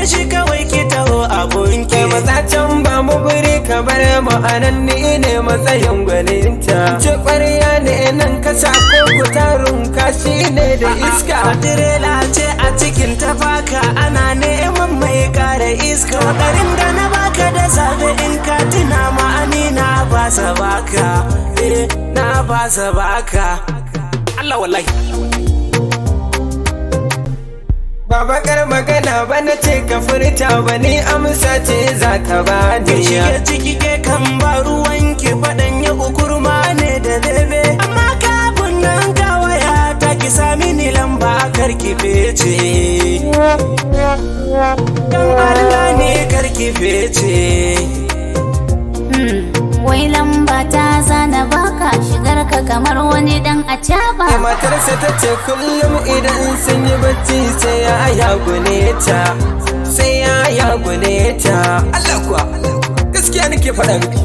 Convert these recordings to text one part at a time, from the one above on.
bar shi kawai ki taho abunki. Kai matsa can ba mu guri ka bar mu anan, ni ne matsayin gwaninta. Ce ƙwarya ne nan ka sa ko ku tarun kashi ne da iska. A tirela ce a cikin tafaka, ana neman mai kara iska. Ƙarin da na baka da safe in ka tuna ma'ani na fasa baka. Eh, na fasa baka. Allah wallahi. Ba bakar magana ba na ce ka furta ba, ni amsa ce za ka ba Ki ni. shige ciki ke kan ba ruwan ki, faɗan ya ukurma ne da bebe. Amma kafin nan ga waya ta, ki sami ni lamba kar ki fece. Dan Allah ne kar ki fece. Wai lamba ta zana baka, shigar ka kamar wani dan acaba. Matarsa ta ce kullum idan sun yi bacci sai ya yagune ta, sai ya yagune ta. Allah kuwa, gaskiya nake faɗa miki.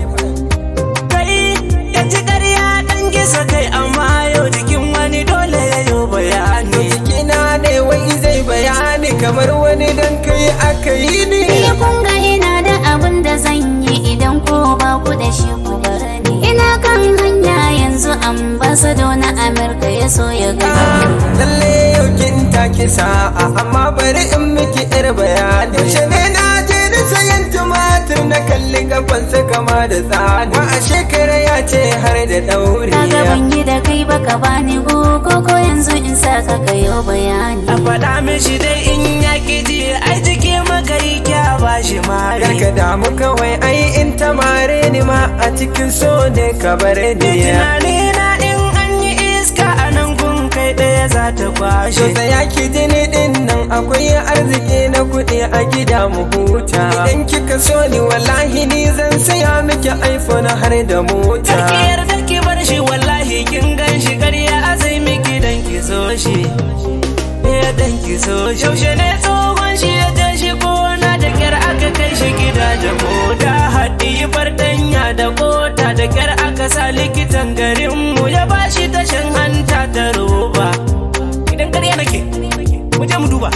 Kai ya ci ƙarya ɗan gisa kai, amma yau jikin wani dole ya yi bayani. Jikina ne wai zai bayani kamar wani dan kai aka yi ni. Ni kun ga ina da abin da zan yi, idan ko ba ku da shi ku bar ni. Ina kan hanya yanzu, ambassador na Amurka ya so ya gani. Lalle yau kin taki sa'a, amma bari in miki yar bayani. Yaushe ne na je na sayan tumatir, na kalli kafansa kama da tsani. Wa a shekara ya ce har da ɗauri. Kaga ban yi da kai ba, ka bani ko ko yanzu in saka ka yo bayani. A faɗa mishi dai in ya ƙi ji, ai jiki maka yi kya ba shi mari. Karka damu kawai, ai in ta mare ni ma a cikin so ne, ka bar Ni ni. tunani na in an yi iska a nan gun kai ɗaya za ta To kwashe. Tsaya ki jini din nan, akwai arziki na kuɗi a gida, mu huta. Idan kika so ni, wallahi ni zan saya miki iPhone har da mota. Karki yarda ki bar shi, wallahi kin gan shi ƙarya zai miki dan ki so shi. Eh, dan ki so shi. Yaushe ne tsohon shi ya je shi gona, da kyar aka kai shi gida da mota. Haɗi fartanya da kota, da kyar aka sa likitan garinmu ya bashi tashin hanta ta roba. Idan ƙarya nake, mu je mu duba.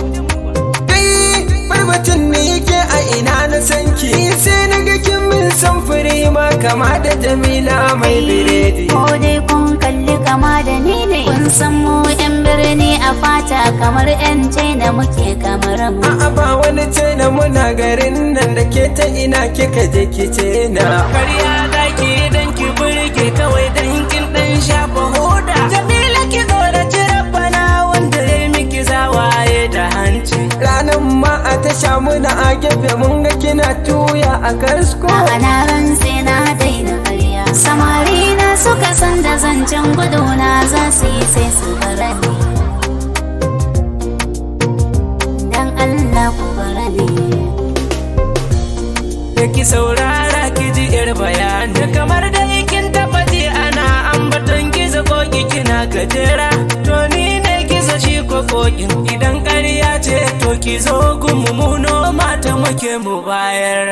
Kai barbatun ne yake a ina na san ki. Ni sai na ga kin min samfuri ma kama da Jamila mai biredi. Ko dai kun kalli kama da ni ne. Kun san mu yan birni a fata kamar yan China muke kamar mu. A'a, ba wani ce na, muna garin nan da ke, ta ina kika je ki ce na. Karya zaki dan ki burge kawai dan kin dan shafa hoda. Jamila, ki tsoraci Rabbana wanda ya miki zawaye da hanci. Ranan ma a tasha muna a gefe, mun ga kina tuya a kasko. A'a, na rantse na daina karya. Samari na suka san da zancen guduna za su yi sai su bar ni. Dan Allah ku bar ni. Da ki saurara ki ji yar bayani, kamar dai kin taba ji ana ambaton gizo koki kina gajera. To ni ne gizo, shi ko kokin. Idan ƙarya ce to ki zo gun mu, mu noma ta muke mu bayar.